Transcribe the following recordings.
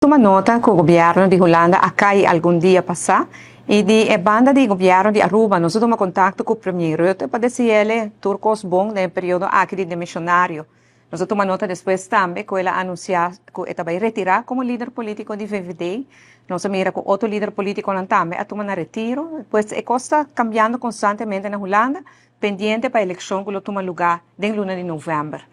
Tuma nota cu gobierno di Hulanda a cay algun dia pasa y di e banda di gobierno di Aruba nos a tuma contacto cu Premier Rutte pa deciele tur cos bon den e periodo aki di demisionario. Nos a tuma nota despues tambe cu el a anuncia cu e ta bay retira como lider politico di VVD. Nos a mira cu otro lider politiconan tambe a tuma nan retiro. Pues e cos ta cambiando constantemente na Hulanda pendiente pa eleccion cu lo tuma luga den luna di november.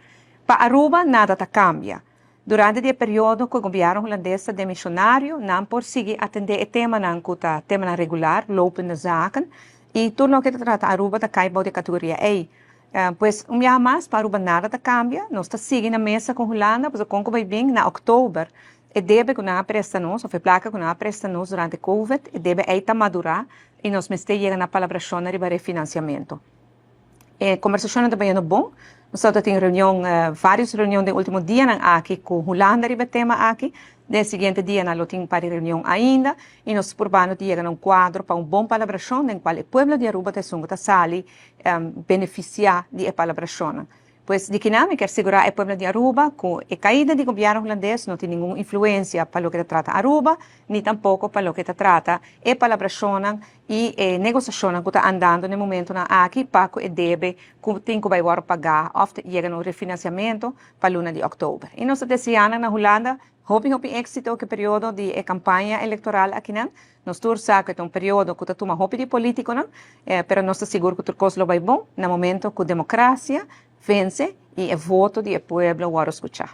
Pa Aruba nada ta cambia. Durante di e periodo ku e gobièrnu hulandes ta demishonario, nan por sigui atendé e temanan ku ta temanan regular, lopende zaken, i tur loke ta trata Aruba ta kai bou di e kategoria ei. Pues, un biaha mas, pa Aruba nada ta kambia, nos ta sigui na mesa ku Hulanda, pasobra kon ku bai bin na òktober, e debe ku nan a presta nos, òf e plaka ku nan a presta nos durante covid, e debe ei ta madurá i nos mester yega na palabrashonnan riba refinansiamentu. E kombersashonnan ta bayendo bon. Nos tabata tin reunion, vários reunion den último dianan aki ku Hulanda riba e tema aki. Den e siguiente dianan lo tin un par di reunion ainda i nos ta purbando di yega na un kuadro pa un bon palabrashon den kual e pueblo di Aruba ta esun ku ta sali benefisiá di e palabrashonnan. Pues di kina mi kier sigurá e pueblo di Aruba ku e kaida di gobièrnu hulandes no tin ningun influensia pa loke ta trata Aruba, ni tampoko pa loke ta trata e palabrashonnan i e negosiashonnan ku ta andando na e momentunan aki pa ku e debe ku tin ku bai wòrdu pagá òf ta yega na un refinansiamentu pa luna di òktober. I nos ta deseá nan na Hulanda hopi hopi éksito ku e periodo di e kampaña elektoral akinan. Nos tur sa ku e ta un periodo ku ta tuma hopi di polítikonan, pero nos ta sigur ku tur kos lo bai bon na momento ku demokrasia vense i e voto di e pueblo wòrdu skuchá.